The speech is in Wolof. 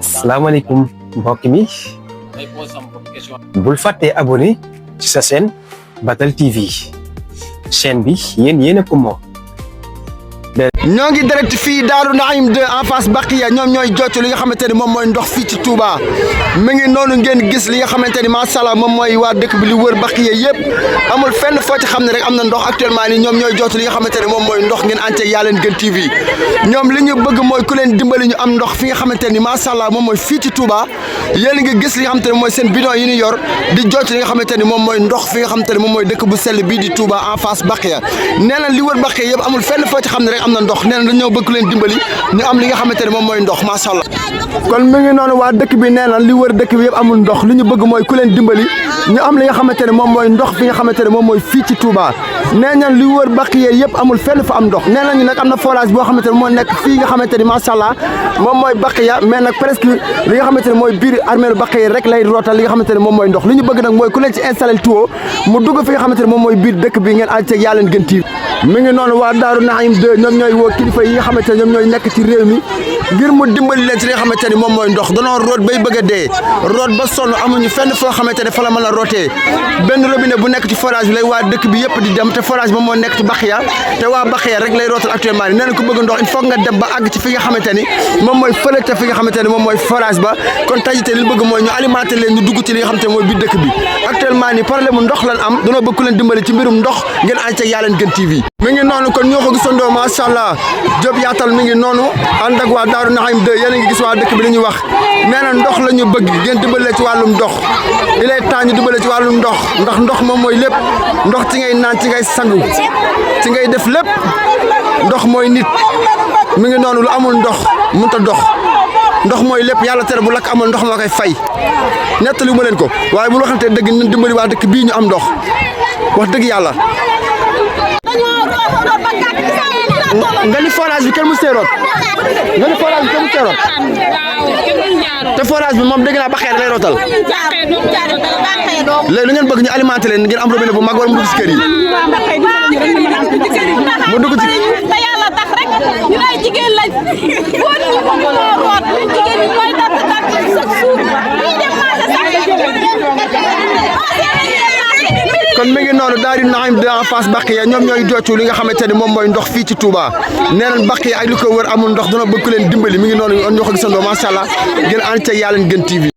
salaamaaleykum mbokk mi bul fàtte abonné ci sa chaîne Batal TV chaîne bi yéen a ko moom. ñoo ngi direct fii Daaru Naim 2 en face Baqiya ñoom ñooy jocc li nga xamante ni moom mooy ndox fii ci Touba mi ngi noonu ngeen gis li nga xamante ni macha allah moom mooy waa dëkk bi li wër Baqiya yëpp amul fenn foo ci xam ne rek am na ndox actuellement nii ñoom ñooy jocc li nga xamante ni moom mooy ndox ngeen ànd ak Yaa Leen Gën TV ñoom li ñu bëgg mooy ku leen dimbali ñu am ndox fi nga xamante ni macha allah moom mooy fii ci Touba yéen ngi gis li nga xamante ni mooy seen bidon yi ñu yor di jocc li nga xamante ni moom mooy ndox fi nga xamante ni moom mooy dëkk bu sell bii di Touba en face Baqiya nee na li wër Baqiya yëpp amul fenn foo ci xam ne rek am na ndox nee na dañoo bëgg leen dimbali ñu am li nga xamante ne moom mooy ndox macha allah kon mi ngi noonu waa dëkk bi nee na li wër dëkk bi yëpp amul ndox li ñu bëgg mooy ku leen dimbali ñu am li nga xamante ne moom mooy ndox fi nga xamante ne moom mooy fii ci Touba nee nañ li wër Baqiya yëpp amul fenn fa am ndox nee nañu nag am na forage boo xamante ne moo nekk fii nga xamante ni macha allah moom mooy Baqiya mais nag presque li nga xamante ne mooy biir armeelu Baqiya rek lay rootal li nga xamante ne moom mooy ndox li ñu bëgg nag mooy ku leen ci installé tuyau mu dugg fi nga xamante ne moom mooy biir dëkk bi ngeen ànd ak Yaa Leen Gën TV mi ngi noonu waa Daaru Naim 2 ñoom ñooy woo kilifa yi nga xamante ne ñoom ñooy nekk ci réew mi ngir mu dimbali leen ci li nga xamante ni moom mooy ndox danoo root bay bëgg a dee root ba sonn amuñu fenn foo xamante ne fa la mën a rootee benn robinet bu nekk ci forage bi lay waa dëkk bi yëpp di dem te forage ba moo nekk ci Baqiya te waa Baqiya rek lay rootal actuellement ni nee na ko bëgg ndox il faut nga dem ba àgg ci fi nga xamante ni moom mooy fële te fi nga xamante ni moom mooy forage ba kon tey te li bëgg mooy ñu alimenter leen ñu dugg ci li nga xamante ne mooy biir dëkk bi actuellement ni problème mu ndox lan am danoo bëgg ku leen dimbali ci mbirum ndox ngeen ànd ak Yaa Leen Gën TV mi ngi noonu kon ñoo ko gisandoo macha allah Diop Yaatal mi ngi noonu ànd ak waa Daaru Naim 2 yéen a ngi gis waa dëkk bi li ñuy wax nee na ndox la ñu bëgg ngeen dimbale ci wàllum ndox il est temps ñu dimbale ci wàllum ndox ndax ndox moom mooy lépp ndox ci ngay naan ci ngay sangu ci ngay def lépp ndox mooy nit mi ngi noonu lu amul ndox mënut a dox ndox mooy lépp yàlla tere bu lakk amul ndox moo koy fay nettali ma leen ko waaye bu waxante dëgg ñu dimbali waa dëkk bii ñu am ndox wax dëgg yàlla. nga ni forage bi kenn mu seeroot nga ni forage bi kenn mu seeroot te forage bi moom dégg naa Baqiya lay rootal léegi lu ngeen bëgg ñu alimenté leen ngeen am robinet bu mag wala mu dugg ci kër yi mu dugg ci te yàlla tax rek ñu ay jigéen lañ góor ñi moo root jigéen ñi mooy natt chaque jour ñi dem marché kon mi ngi noonu Daaru Naim 2 en face Baqiya ñoom ñooy joccu li nga xamante ne moom mooy ndox fii ci Touba nee nañ Baqiya ak li ko wër amul ndox dana bëgg leen dimbali mi ngi noonu ñoo ko gisandoo macha allah ngeen ànd ca Yaa Leen Gën TV